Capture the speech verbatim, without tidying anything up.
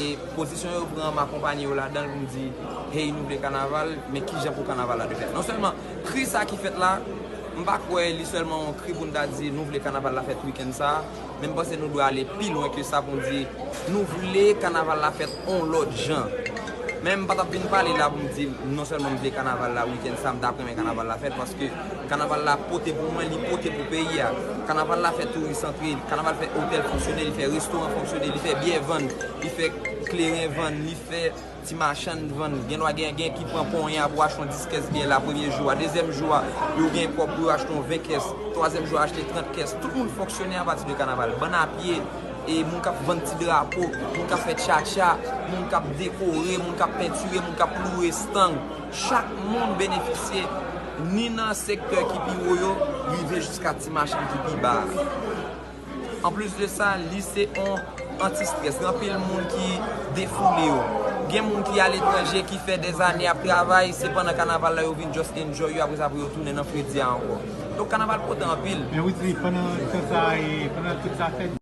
E pozisyon yo pran, m akonpanye yo ladan l pou m di, hey, nou vle kanaval, men kijan pou kanaval la te fèt? Non sèlman kri sa ki fèt la, m pa kwè li sèlman yon kri pou n ta di nou vle kanaval la fèt wikenn sa a, men m panse nou dwe ale pi lwen ke sa pou n di nou vle kanaval la fèt yon lòt jan. Men m pa t ap vin pale la pou m di non sèlman m vle kanaval la wikenn sa, m ta renmen kanaval la fèt, paske kanaval la pote pou mwen, li pote pou peyi a. Kanaval la fè touris antre, kanaval fè otèl fonksyone, li fè restoran fonksyone, li fè byè vann, li fè kleren vann, li fè ti machann vann. Gen dwa gen, gen ki pran ponyen a pou achte yon dis kès byè la premye jou a. Dezyèm jou a, yo gen kòb pou yo achte yon ven kès. Twazyèm jou a, achte trant kès. Tout moun fonksyone apati de kanaval. Bann a pye, e moun k ap vann ti drapo, moun k ap fè tchatcha, moun k ap dekore, moun k ap pentire, moun k ap loure estang. Chak moun benefisye, ni nan sektè ki pi wo yo, rive jiska ti machann ki pi ba a. Anplis de sa, li se yon anti-stress. Gen anpil moun ki defoule yo. Gen moun ki aletranje, ki fè dèzane ap travay, se pandan kanaval la yo vin just enjoy yo, apre sa pou yo tounen nan fredi a ankò. Donk, kanaval pote anpil. Men Wesley, pandan tan sa, e, pandan tout sa fèt,